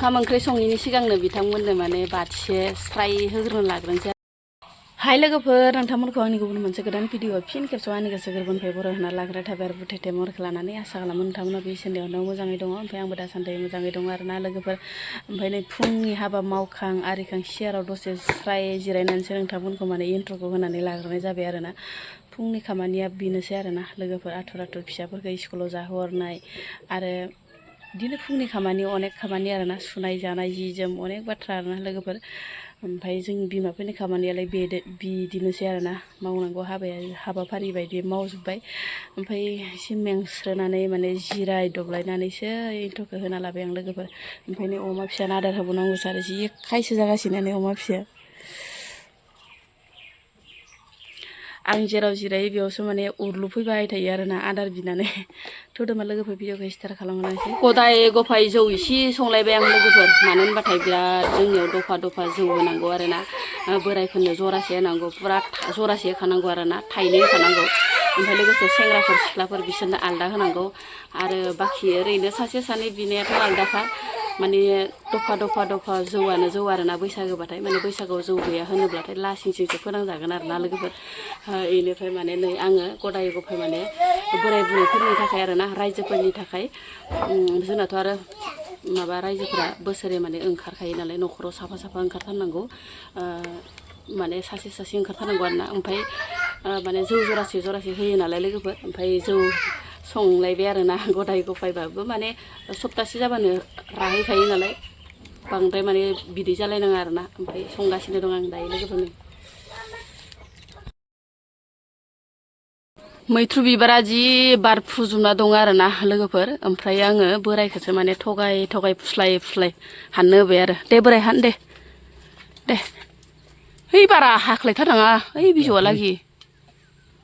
ओंखाम ओंख्रि संनायनि सिगांनो बिथांमोननो माने बाथिसे स्राय होग्रोनो लाग्रोनोसै। हाय लोगोफोर, नोंथांमोनखौ आंनि गुबुन मोनसे गोदान भिडिअ फिन खेबसेयाव आंनि गोसो गोरबोनिफ्राय बर' होना लाग्रा थाबाय आरो बुथेथे महरखौ लानानै आसा खालामो नोंथांमोना बे इसोरनियावनो मोजाङै दङ। ओमफ्राय आंबो दासान्दि मोजाङै दङ आरोना लोगोफोर। ओमफ्राय नै फुंनि हाबा मावखां आरिखां सियाराव दसे स्राय जिरायनानैसो नोंथांमोनखौ माने इन्ट्र'खौ होनानै लाग्रोनाय जाबाय आरोना। फुंनि खामानिया बेनोसै आरोना लोगोफोर, आथुर आथुर फिसाफोरखौ स्कुलाव जाहोहरनाय आरो बिदिनो फुंनि खामानि अनेक खामानि आरोना, सुनाय जानाय जि जोम अनेक बाथ्रा आरोना लोगोफोर। ओमफ्राय जों बिमाफोरनि खामानियालाय बिदिनोसै आरोना, मावनांगौ हाबाफारि बायदि मावजोब्बाय। ओमफ्राय एसे मेंस्रोनानै माने जिरायदबलायनानैसो इन्ट्र'खौ होना लाबाय आं लोगोफोर। ओमफ्राय नै अमा फिसानो आदार होबावनांगौसो आरो जि खायसो जागासिनो नै अमा फिसाया। आं जेराव जिरायो बेयावसो माने उरलुफैबाय थायो आरोना आदार बिनानै। थौदोमा लोगोफोर भिडिअखौ स्टार्ट खालामनोसै। गदाय गफाय जौ इसे संलायबाय आं लोगोफोर, मानो होनबाथाय बिराद जोंनियाव दफा दफा जौ होनांगौ आरोना। बोरायफोरनो जरासे होनांगौ, फुरा जरासे होखानांगौ आरोना, थाइनै होखानांगौ। ओमफ्राय लोगोसे सेंग्राफोर सिख्लाफोर बिसोरनो आलदा होनांगौ। आरो बाखि ओरैनो सासे सानै बिनायाथ' आलदाखा, माने दफा दफा दफा जौआनो जौ आरोना बैसागोबाथाय। माने बैसागोआव जौ गैया होनोब्लाथाय लासिंसिंसो फोनांजागोन आरोना लोगोफोर। बेनिफ्राय माने नै आङो गदाय गफाय माने बोराय बुरैफोरनि थाखाय आरोना, रायजोफोरनि थाखाय। जोंनाथ' आरो माबा रायजोफोरा बोसोरे माने ओंखारखायो नालाय, न'खराव साफा साफा ओंखारथारनांगौ, माने सासे सासे ओंखारथारनांगौ आरोना। ओमफ्राय माने जौ जरासे जरासे होयो नालाय लोगोफोर। ओमफ्राय जौ संलायबाय आरोना गदाय गफायबाबो माने सप्तासे जाबानो राहैखायो नालाय, बांद्राय माने बिदै जालायनाङा आरोना। ओमफ्राय संगासिनो दं आं दायो लोगोफोरनो। मैथ्रु बिबारा जि बारफ्रुजोबना दं आरोना लोगोफोर। ओमफ्राय आङो बोरायखौसो माने थगाय थगाय फुस्लाय फुस्लाय हाननो होबाय आरो। दे बोराय हान दे दे। है बारा हाख्लायथारनाङा, ओइ बिजौआ लागि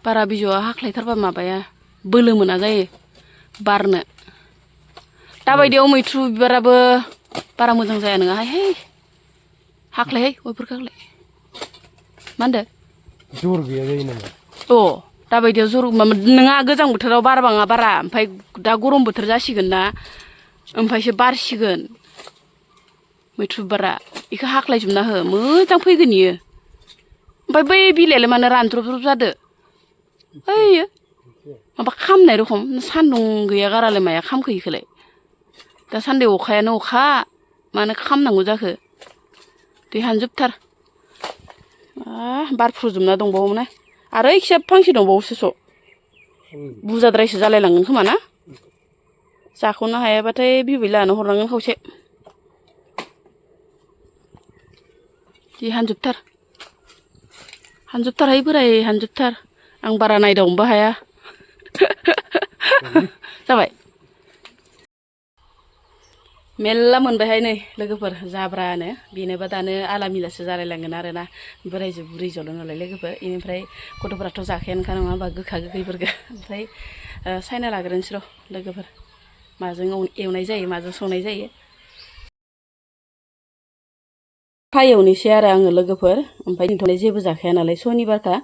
बारा बिजौआ हाख्लायथारबा माबाया बोलो मोना जायो बारनो। दाबायदियाव मैथ्रु बिबाराबो बारा मोजां जाया नङाहाय, है हाख्लायहाय बयफोरखौ हाख्लाय। मा होनदो? जर गैया जायो नामा? अ दाबायदियाव जर नङा, गोजां बोथोराव बारबाङा बारा, ओमफ्राय दा गरम बोथोर जासिगोन ना, ओमफ्रायसो बारसिगोन मैथ्रु बिबारा। बेखौ हाख्लायजोबना हो, मोजां फैगोन इयो। ओमफ्राय बै बिलाइआलाय मानो रानद्रब जादो? ओइयो माबा खामनाय रखम, सान्दुं गैया गारालाय माया खामखो इखौलाय? दासान्दि अखायानो अखा, मानो खामनांगौ जाखो? दै हानजोबथार, बारफ्रुजोबना दंबावोमोन। आरो इखिजा फांसे दंबावोसो स', बुरजाद्रायसो जालायलांगोन खोमा ना? जाख'नो हायाबाथाय बिबै लानो हरनांगोन खावसे। जि हानजोबथारहाय बोराय, हानजोबथार। आं बारा नायदावनोबो हाया। जाबाय मेल्ला मोनबायहाय नै लोगोफोर जाब्रानो। बेनोबा दानो आला मिलासो जालायलांगोन आरोना, बोरायजो बुरैजोल' नालाय लोगोफोर। बेनिफ्राय गथ'फोराथ' जाखायानोखा नङा होमबा गोखा गोखैफोरखौ। ओमफ्राय सायना लाग्रोनोसै र' लोगोफोर, माजों एवनाय जायो माजों संनाय जायो। फ्राय एवनोसै आरो आङो लोगोफोर। ओमफ्राय दिनथ'नाय जेबो जाखाया नालाय सनिबारखा,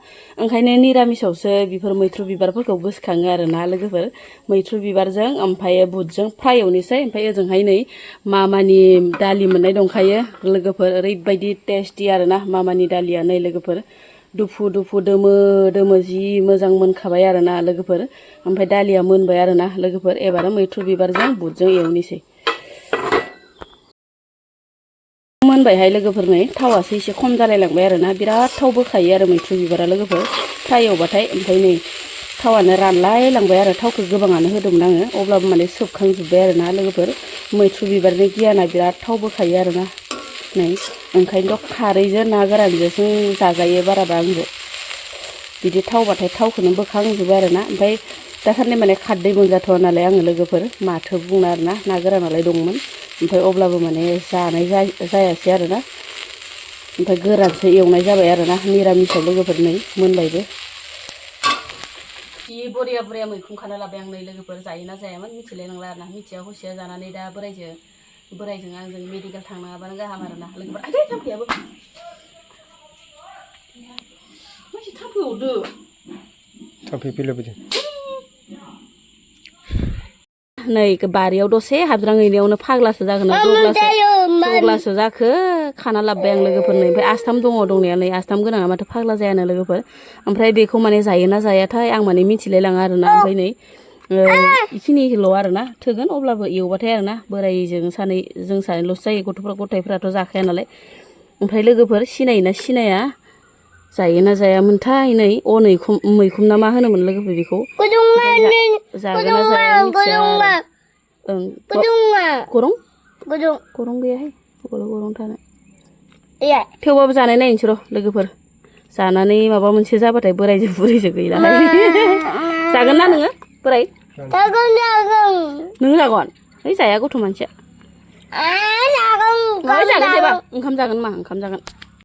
ओंखायनो निरामिसावसो बेफोर मैथ्रु बिबारफोरखौ गोसोखाङो आरोना लोगोफोर। मैथ्रु बिबारजों ओमफ्राय बुटजों फ्राय एवनोसै। ओमफ्राय ओजोंहाय नै मामानि दालि मोननाय दंखायो लोगोफोर, ओरैबायदि टेस्टि आरोना मामानि दालिया नै लोगोफोर। दुफु दुफु दोमो दोमो जि मोजां मोनखाबाय आरोना लोगोफोर। ओमफ्राय दालिया मोनबाय आरोना लोगोफोर। एबार मैथ्रु बिबारजों बुटजों एवनोसै। मोनबायहाय लोगोफोर, नै थावासो एसे खम जालायलांबाय आरोना, बिराद थाव बोखायो आरो मैथ्रु बिबारा लोगोफोर फ्राय एवबाथाय। ओमफ्राय नै थावानो रानलायलांबाय आरो, थावखौ गोबाङानो होदोंमोन आङो, अब्लाबो माने सोबखांजोब्बाय आरोना लोगोफोर। मैथ्रु बिबारनि गियाना बिराद थाव बोखायो आरोना नै, ओंखायनोथ' खारैजों ना गोरानजोंसो जाजायो बाराबा आंबो। बिदि थावबाथाय थावखौनो बोखांजोबो आरोना। ओमफ्राय दासान्दि माने खारदै मोनजाथ'वा नालाय आङो लोगोफोर, माथो बुंनो आरोना, ना गोरानालाय दंमोन। ओमफ्राय अब्लाबो माने जानाय जायासै आरोना। ओमफ्राय गोरानसो एवनाय जाबाय आरोना निरामिसाव लोगोफोर। नै मोनबायबो। जि बरिया बरिया मैगं खाना लाबाय आं नै लोगोफोर। जायोना जायामोन मिथिलाय नंला आरोना, मिथिया हसिया जानानै दा बोरायजों आंजों मेडिकेल थांनाङाबानो गाहाम आरोना लोगोफोर। आदै थाम्फैयाबो मानसि थाम्फै अरदो, थाम्फै फैलाबायदों। नै बारियाव दसे हाबज्रांहैनायावनो फाग्लासो जागोन ना दग्लासो। जग्लासो जाखो खाना लाबोबाय आं लोगोफोरनो ओमफ्राय आस्थाम दङ दंनायालाय आस्थाम गोनाङा माथो फाग्ला जायानो लोगोफोर ओमफ्राय बेखौ माने जायोना जायाथाय आं माने मिथिलाय लाङा आरोना ओमफ्राय नै इखिनिल' आरोना थोगोन अब्लाबो एवबाथाय आरोना बोराइजों जों सानैल'सो जायो गथायफोराथ' जाखाया नालाय ओमफ्राय लोगोफोर सिनायोना सिनाया जायोना जायामोनथाय नै मैखुम ना मा होनोमोन लोगोफोर बेखौ जागोन ना जाया मिथिया ओं गरं गैयाहाय गरं थानो थेवबाबो जानाय नायनोसै र' लोगोफोर जानानै माबा मोनसे जाबाथाय बोराइजों बुरैजों गैलाहाय जागोन ना नोङो बोराइ नों जागोन है जाया गथ' मानसिया जागोन देबा ओंखाम जागोन